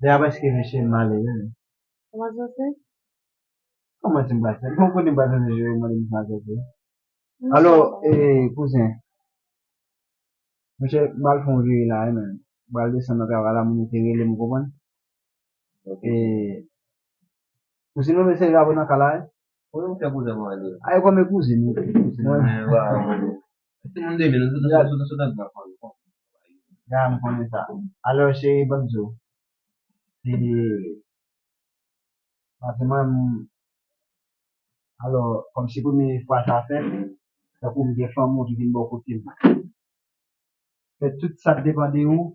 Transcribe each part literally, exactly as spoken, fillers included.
Deja prèske vin chez m ale, wi. Kòman sa se? Kòman ti m pa santi? Bon, kote m pa santi, je mande m pa santi. Alò, e, kouzen, monchè, m al fè yon vire la, wi, men. M al desann nan travay la, moun yo te rele m, ou konprann? E, kouzen mwen, mesye, la, nan ka la, wi. Kote ou fè kouzen mwen ale? Ay, kòm e kouzen, wi. Kouzen mwen, wa, mwen. Ti moun de mil, nou sot, nou sot, nou sot nan fanmi. Ya, m konnen sa. Alò, cheri, ban m di w. E, Paske mwen, m, alò, kòmsi premye fwa sa fèt, tankou m gen fanmi ki vin bò kote m. Fè tout sa k depann de ou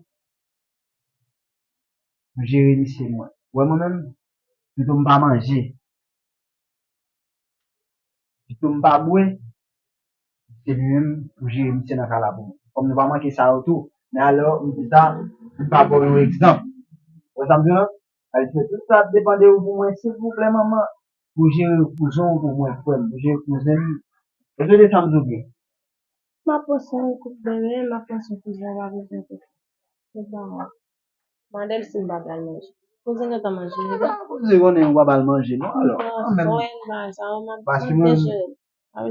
pou jere misye mwen. Wè mwen menm, pito m pa manje. Pito m pa bwè, se li menm pou jere misye nan ka la pou mwen. Kòm nou pa manke sa yo tou. Men alò, m di sa, m pa ba w yon egzanp. Wè sa m di w lan? Al fè tout sa ap depann de ou pou mwen, silvouplè, manman. Pou jere kouzen w pou mwen, frè m. Pou jere kouzen m. Èske w te sanm sou pye? M ap pran swen koup bebe, m ap pran swen kouzen, pa bezwen pè. Tout bagay. Mande l si m pa pral manje. Kouzen gentan manje deja. Ah, kouzen konnen ou pa pral manje, non, alò. Pran swen bagay sa yo, m ap, paske m ap mwen, jere.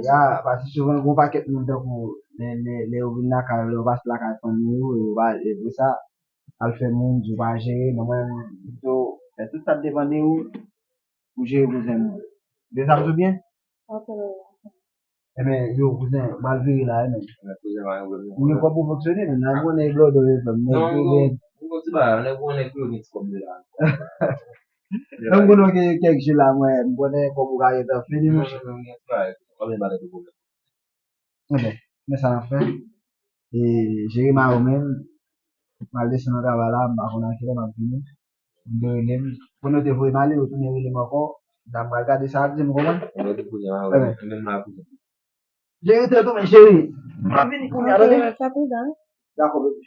Ya, paske souvan, gen yon pakèt moun tankou, lè, lè, lè yo vin lakay, lè yo pase lakay fanmi yo, yo pa, e pou sa, al fè moun, di yo pa jere, men mwen, m pito fè tout sa k depann de ou, pou jere kouzen m. De sa m di w byen? Ok, bebe. Ebyen, yo, kouzen, m al vire la, wi, men. Men kouzen pa gen pwoblèm. Ou gen kòb pou fonksyone, men, nan konnen blòdò yo fè m, nèg yo gen. Non, non, ti bagay, nèg konnen pou yo gen ti kòb yo la. Lè m konnen w gen kèk jou la, mwen, m konnen kòb ou ka gentan fini, monchè. Non, non, non, gen ti bagay, kòb yo pa gen pwoblèm. Ebyen, men sa n ap fè. E, Jeremi menm, m al desann nan travay la, m pa konn a kilè m ap vini. Moun yo rele m. Moun yo te voye m ale, yo tounen rele m ankò. Dam pral gade sa ap di m, konprann? Moun yo te voye m ale, menm la pou. Jere tèt ou, men cheri. M ap vini kounye a, tande? Dakò, bebe.